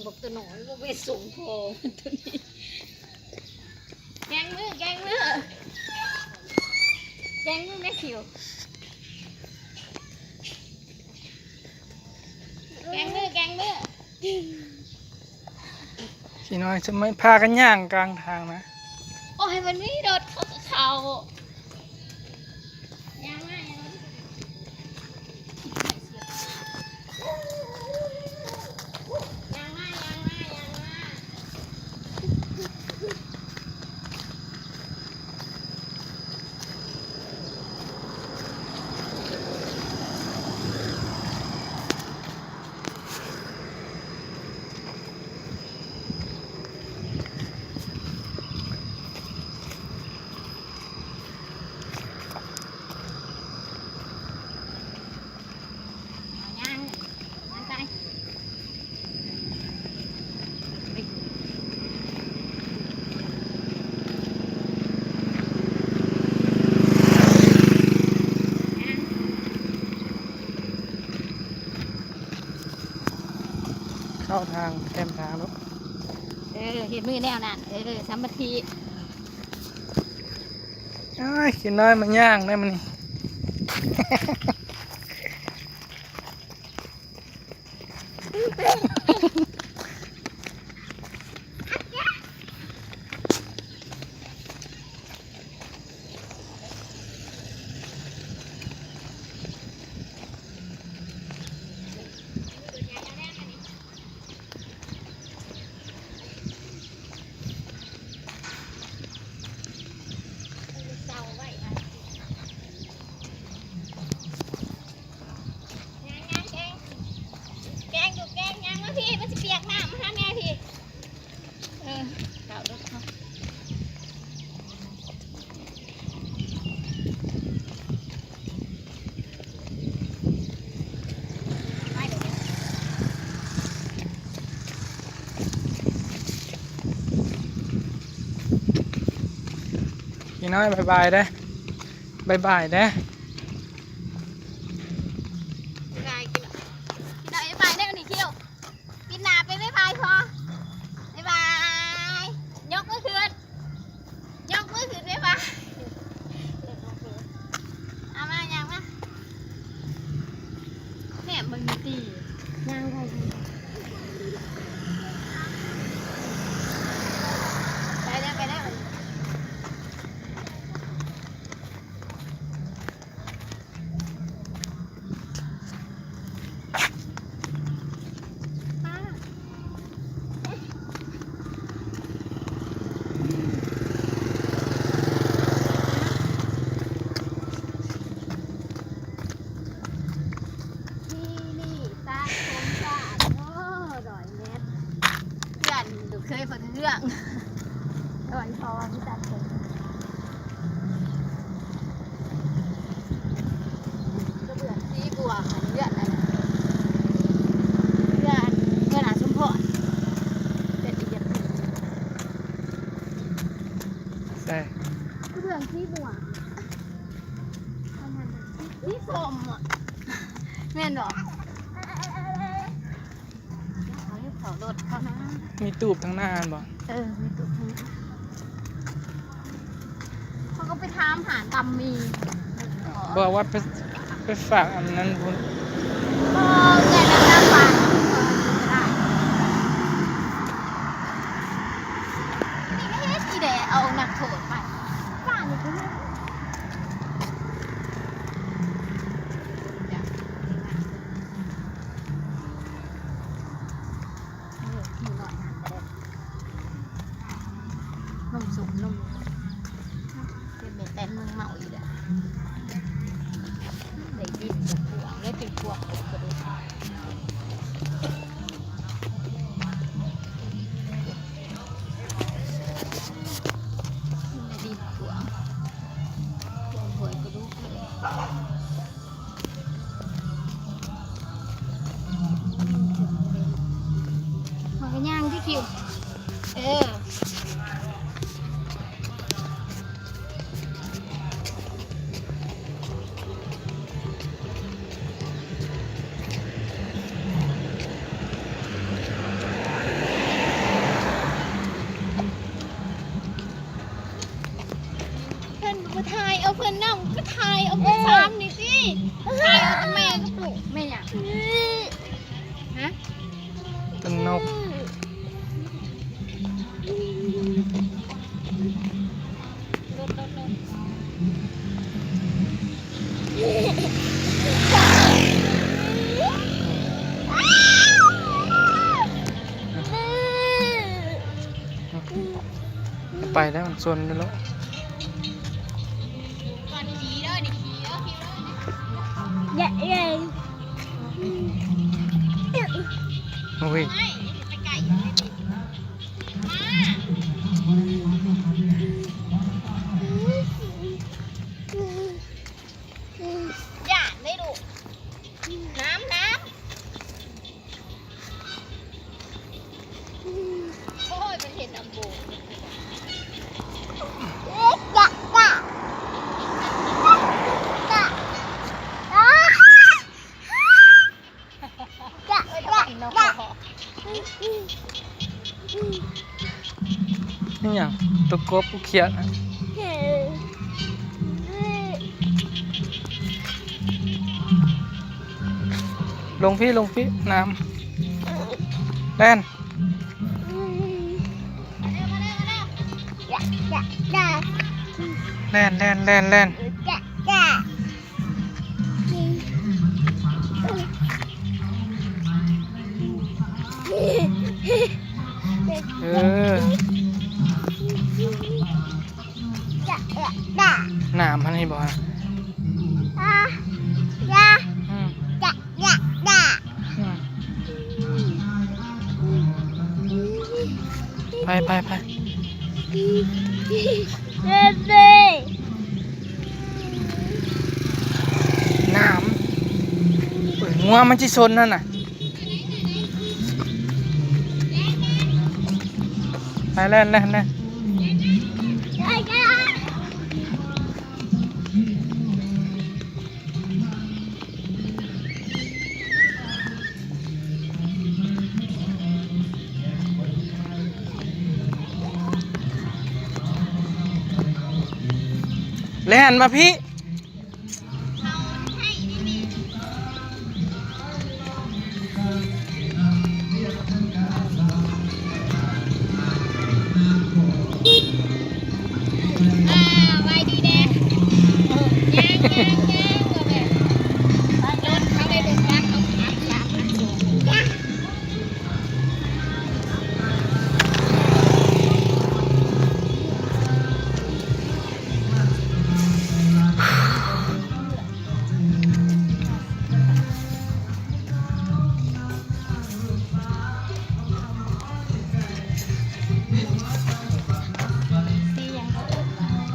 ບັກຕົວນ້ອຍ ບໍ່ໄປສົ່ງພໍ່ມັນຕົວນີ້. ແກງມື ແກງມື ແກງມືແມ່ຂິວ ແກງມື ແກງມື. ຂີ້ນ້ອຍ ສະໄໝ ພາກັນຍ່າງກາງທາງນະ. ໂອ້ຍ ມັນມີລົດເຂົາກະເຂົ້າ. ເຂົ້າທາງ ແຄມທາງເນາະ. ເອີ ເຮັດມືແນວນັ້ນ ເອີ ສາມັກຄີ. ໂອ້ຍ ຂີ້ນ້ອຍມາຍ່າງໄດ້ມື້ນີ້. ຍ່າງໆ ແກງ ແກງຢູ່ ແກງ ຍ່າງມາພີ້ ມັນຊິປຽກນ້ຳ ມາຫາແມ່ພີ້. ເອີ ເຂົ້າລົດເຮົາ. ພີ່ນ້ອຍ ບາຍບາຍເດີ້ ບາຍບາຍເດີ້. ບາຍບາຍ ພີ່ນ້ອຍ ບາຍບາຍແນວນີ້ ຄິວ. ປິດໜ້າໄປບາຍບາຍພໍ ບາຍບາຍ. ຍົກມືຂຶ້ນ ຍົກມືຂຶ້ນ ບາຍບາຍ. ເອົາມາ ຍ່າງມາ ແນມເບິ່ງນີ້ຕິ ຍ່າງໄປ ໄປແລ້ວ ໄປແລ້ວ. ທີ່ນີ້ຕັດຜົມສັ້ນ ໂອ້ ຮ້ອຍແມັດ ເພື່ອນລູກເຂີຍເພິ່ນເຮືອງ ດອຍທອງຕັດຜົມ. ກະເບື້ອງສີບວກ ເຮືອນອັນ ເຮືອນ ເຮືອນອາສົມພອນ ເປັນອີກແບບໜຶ່ງ. ໃສ່ ກະເບື້ອງສີບວກ ອັນນັ້ນນະ ສີ ສີສົ້ມອະ ແມ່ນບໍ່? ເຂົາເຮັດເຂົ້າລົດເຂົານະ ມີຕູບທາງໜ້າຫັ້ນບໍ່? ເອີ ມີຕູບທາງໜ້າ ເຂົາກະໄປຖາມຮ້ານຕຳໝີ່ ບອກວ່າໄປ ໄປຝາກອັນນັ້ນພຸ້ນ ບໍ່ ແຕ່ລະຮ້ານ ນີ້ກະເຮັດອີ່ແດ່ ເອົານັກໂທດໄປ ຮ້ານນີ້ກະເຮັດ. ເອີ ມີໜ້ອຍໜ້າກະໄດ້ ນົມສົ້ມນົມ ເປັນແມ່ແຕນເມືອງເມົາອີກແລ້ວ ໄດ້ດິນກະກວ້າງ ໄດ້ເປັນພວກກະດູກ ໄດ້ດິນກວ້າງ ກວ້າງຫ້ວຍກະດູກເລີຍ. ເຮົາກະຍ່າງທີ່ຄິວ ເອີ. ເ ຮະ? ຕົວນົກ. ໄປແລ້ວ ມັນຊົນແລ້ວ. ໂອ້ຍ ຢ້ານເດ້ລູກ. ນ້ຳ ນ້ຳ. ໂອ້ຍ ມັນເຫັນອຳໂບ. ນີ້ຫຍັງ? ຕົວກົບ ຂຽດ. ລົງພີ້ ລົງພີ້ ນ້ຳ ແລ່ນ ແລ່ນ ແລ່ນ ແລ່ນ ແລ່ນ. ເອີ ນ້ຳຫັ້ນເຫັນບໍ່? ອືມ ອືມ ໄປ ໄປ ໄປ. ນ້ຳ ງົວມັນຊິຊົນຫັ້ນນະ. ໄປ ແລ່ນ ແລ່ນ ແລ່ນ. ແລ່ນມາພີ້. ອ່າ ໄວ້ດີແດ່ ຍ່າງ ຍ່າງ ຍ່າງ ວ່າແບບ ລົດເຂົາໄດ້ລົດບັສເຂົາສາມ ສາມ ສາມ ສີຫຍັງ?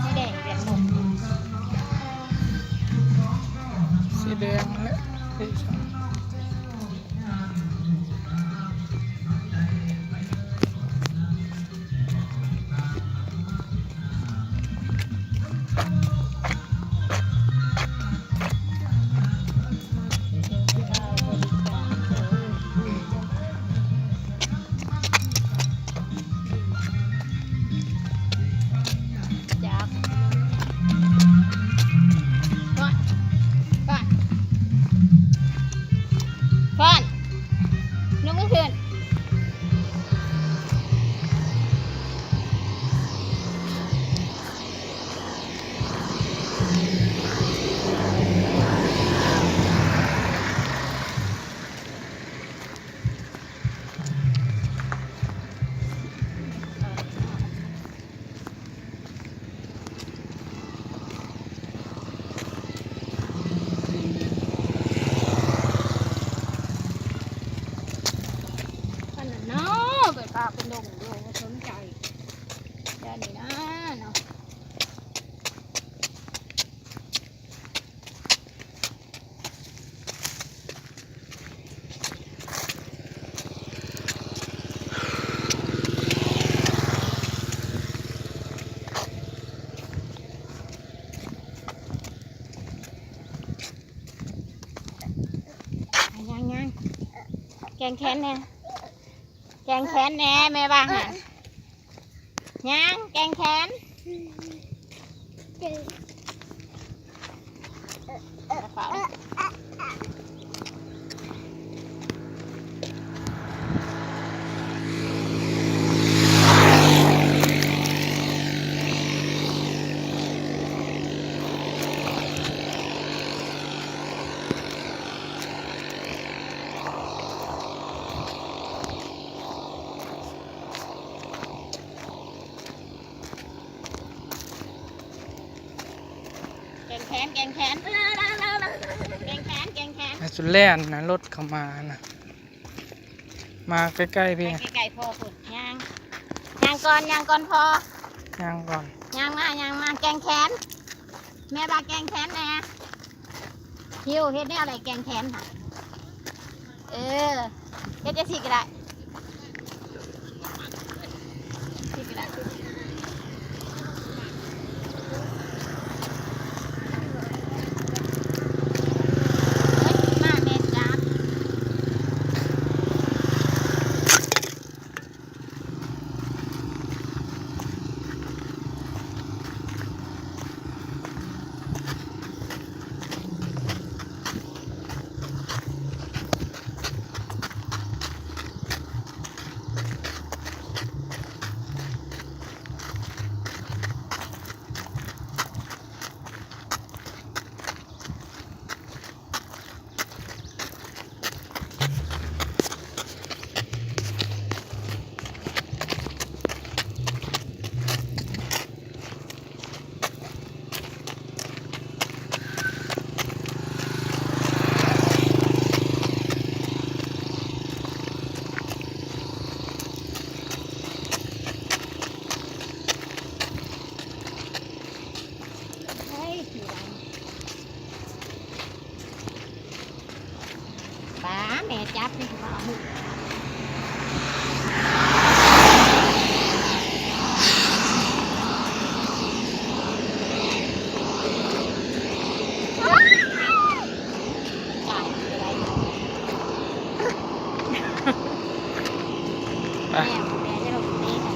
ສີແດງ ແບບນົກ ສີແດງແຫຼະ. ຈັກ ຟອນ ຟອນ ຟອນ ຍົກມືຂຶ້ນ. ອັນນັ້ນເນາະ ເປັນປ່າເປັນດົງຢູ່ ບໍ່ສົນໃຈ ແບບນີ້ນະເນາະ. ຍ່າງໆ ແກງແຂນແດ່ ແກງແຂນແດ່ ແມ່ວ່າຫັ້ນ. ຍ່າງແກງແຂນ ກະເປົາ. ແກງແຂນ ແກງແຂນ ແກງແຂນ ໃຫ້ສຸດແລ່ນນະ ລົດເຂົ້າມານະ ມາໃກ້ໆ ໄປ ພີ່ ໃກ້ໆ ພໍ່ພຸ້ນ ຍ່າງ ຍ່າງກ່ອນ ຍ່າງກ່ອນພໍ່ ຍ່າງກ່ອນ ຍ່າງມາ ຍ່າງມາ ແກງແຂນ ແມ່ວ່າແກງແຂນແດ່ ຫິວ ເຮັດແນວໃດແກງແຂນຫະ ເອີ ເຮັດຈັ່ງຊີ້ກໍໄດ້ ປ້າ ແມ່ຈັບນີ້ຄືວ່າເອົາມື. ໄປ ແມ່ ແມ່ຈະລົງເຕະໃຫ້.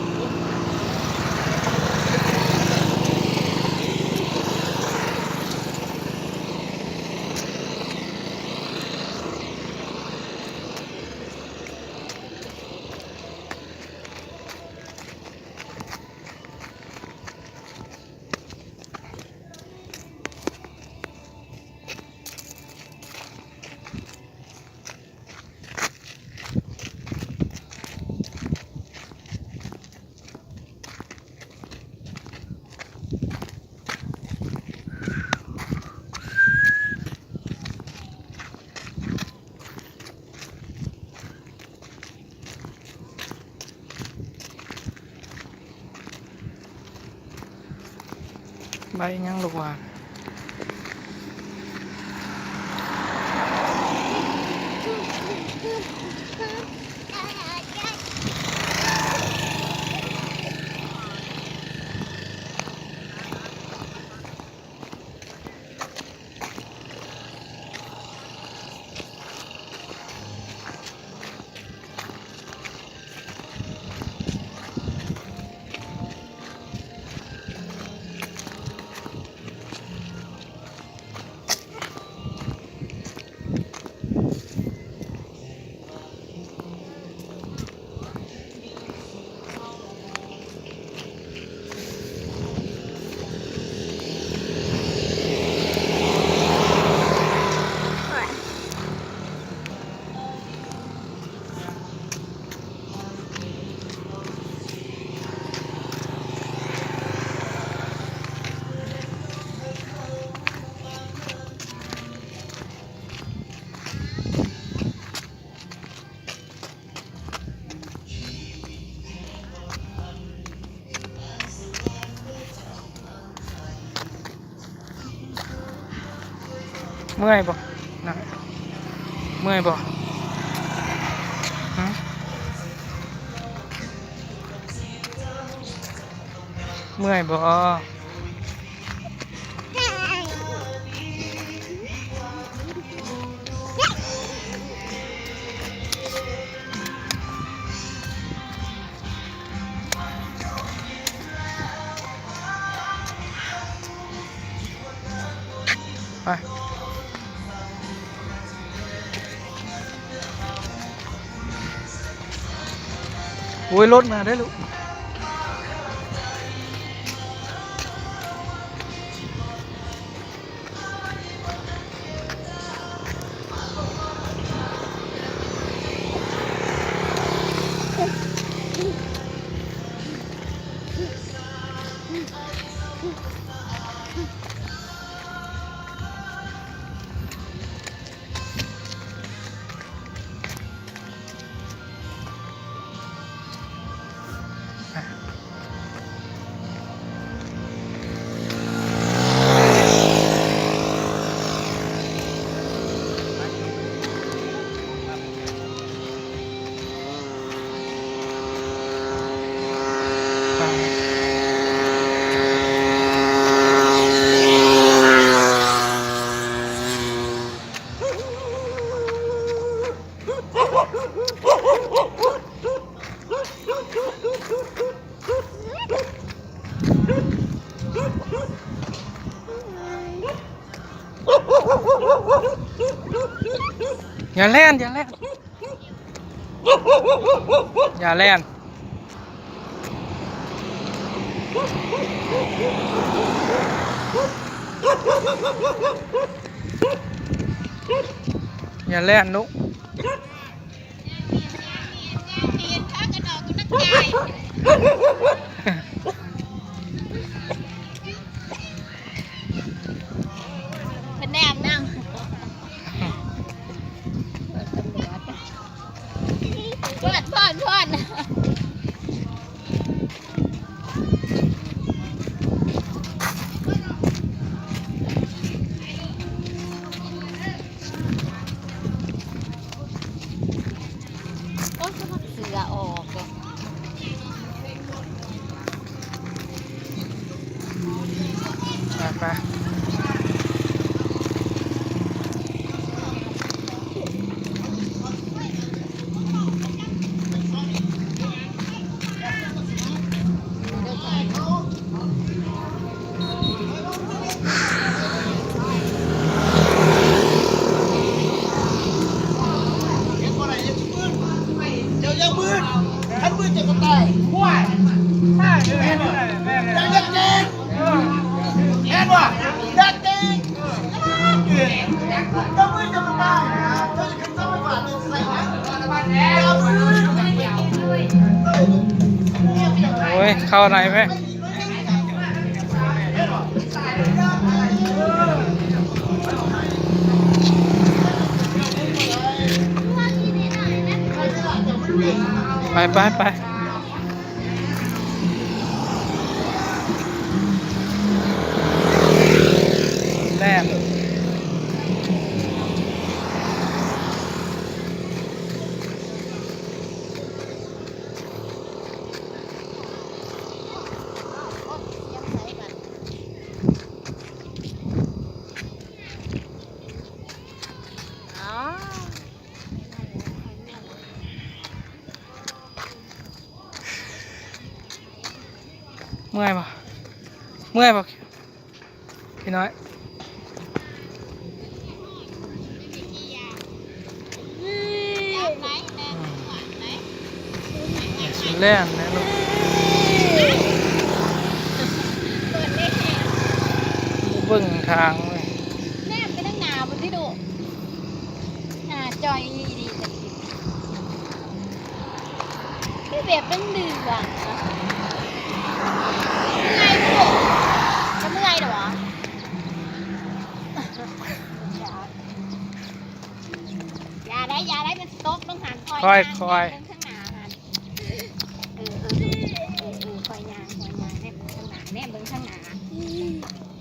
ໃບຫຍັງລູກວ່າ? ເມື່ອຍບໍ່? ນະ ເມື່ອຍບໍ່? ຫຶ? ເມື່ອຍບໍ່? ໄປ ໂອ້ຍ ລົດມາເດີ້ລູກ. ເ ຢ່າແລ່ນ ຢ່າແລ່ນ ຢ່າແລ່ນ ຢ່າແລ່ນລູກ. ເພິ່ນແນມນຳ ຕຳຫຼວດ ເພິ່ນ ເພິ່ນ ເພິ່ນ. ໂອ້ຍ ສະບັກເສືອອອກເດ້. ໄປ ໄປ. ເຈົ້າຢ່າມືດ ຄັນມືດເຈົ້າກໍຕາຍ. ເຈົ້າຢ່າເກັ່ງ ແມ່ນບໍ່? ຢ່າເກັ່ງ ເຈົ້າມືດເຈົ້າກໍຕາຍ ເຈົ້າຈະຂຶ້ນເສົາໄຟຟ້າເຈົ້າຊິໃສ່ຫຍັງ? ໂອ້ຍ ເຂົ້າໃນແມ່. ໄປ ໄປ ໄປ ແລ່ນ. ເມື່ອຍບໍ່? ເມື່ອຍບໍ່? ພີ່ນ້ອຍ ຊິແລ່ນແນ່ລູກ ເບິ່ງທາງເວີຍ ແນມໄປທາງໜ້າພຸ້ນຕິລູກ ໜ້າຈ່ອຍອີ່ຫຼີ. ຄືແບບເຫຼືອງໆ ເມື່ອຍບໍ່ລູກ? ຈະເມື່ອຍແລ້ວຫວາ? ຢ່າໄດ໋ ຢ່າໄດ໋ ມັນຊິຕົກລົງຫັ້ນ ຄ່ອຍ ຄ່ອຍ ຄ່ອຍ ເບິ່ງທາງໜ້າຫັ້ນ ເອີ ເອີ ເອີ ເອີ ຄ່ອຍຍ່າງ ຄ່ອຍຍ່າງ ແນມເບິ່ງທາງໜ້າ ແນມເບິ່ງທາງໜ້າ.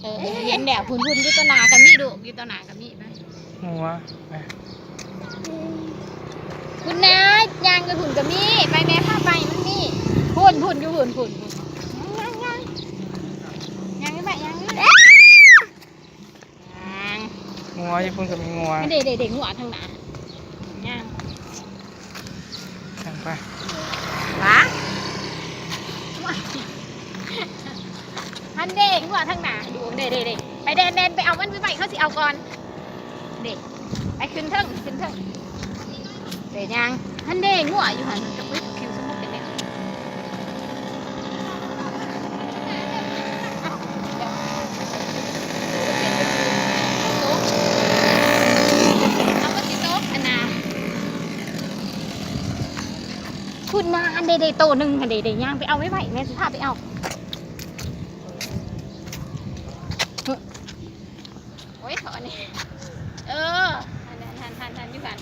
ເອີ ເອີ ເຫັນແລ້ວ ພຸ້ນໆ ຢູ່ຕໍ່ໜ້າກໍມີລູກ ຢູ່ຕໍ່ໜ້າກໍມີ ໄປ ງົວ ພຸ້ນນະ ຍ່າງໄປພຸ້ນກໍມີ ໄປແມ່ ພາໄປ ມັນມີ ພຸ້ນໆ ຢູ່ພຸ້ນ ພຸ້ນ ພຸ້ນ ຍ່າງ ຍ່າງ ຍ່າງ ຍ່າງໄປ ຍ່າງໄປ ຍ່າງ ງົວຢູ່ພຸ້ນກໍມີງົວ ເດ້ ເດ້ ເດ້ ງົວທາງໜ້າ ຍ່າງ ທາງໄປ ຫວາ ຫັ້ນເດ້ ງົວທາງໜ້າ ດູ ເດ້ ເດ້ ເດ້ ໄປແລ່ນ ແລ່ນ ໄປເອົາມັນໄປໄວ້ ເຂົາຊິເອົາກ່ອນ ເດ້ ໄປຂຶ້ນເທິງ ຂຶ້ນເທິງ ເດ້ ຍ່າງ ຫັ້ນເດ້ ງົວຢູ່ຫັ້ນ ມັນກໍໄປຄິວສະໝຸກເດ້ ເອົາມັນຊິຕົກ ຫັ້ນນະ ພຸ້ນນະ ອັນເດ ເດ ໂຕໜຶ່ງຫັ້ນເດ ເດ ຍ່າງໄປເອົາໄວໆ ແມ່ຊິພາໄປເອົາ ໂອ້ຍ ເທາະອັນນີ້ ເອີ ຫັ້ນ ຫັ້ນ ຫັ້ນ ຢູ່ຫັ້ນ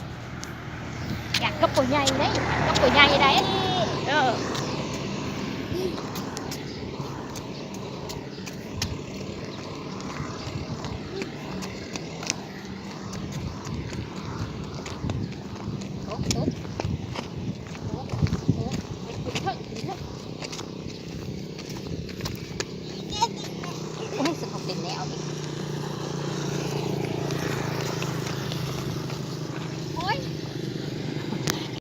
ຢາກກັບໂຕໃຫຍ່ໄດ໋ ກັບໂຕໃຫຍ່ໄດ໋ ເອີ. ໂອ້ຍ ສະເພາະເປັນແນວນີ້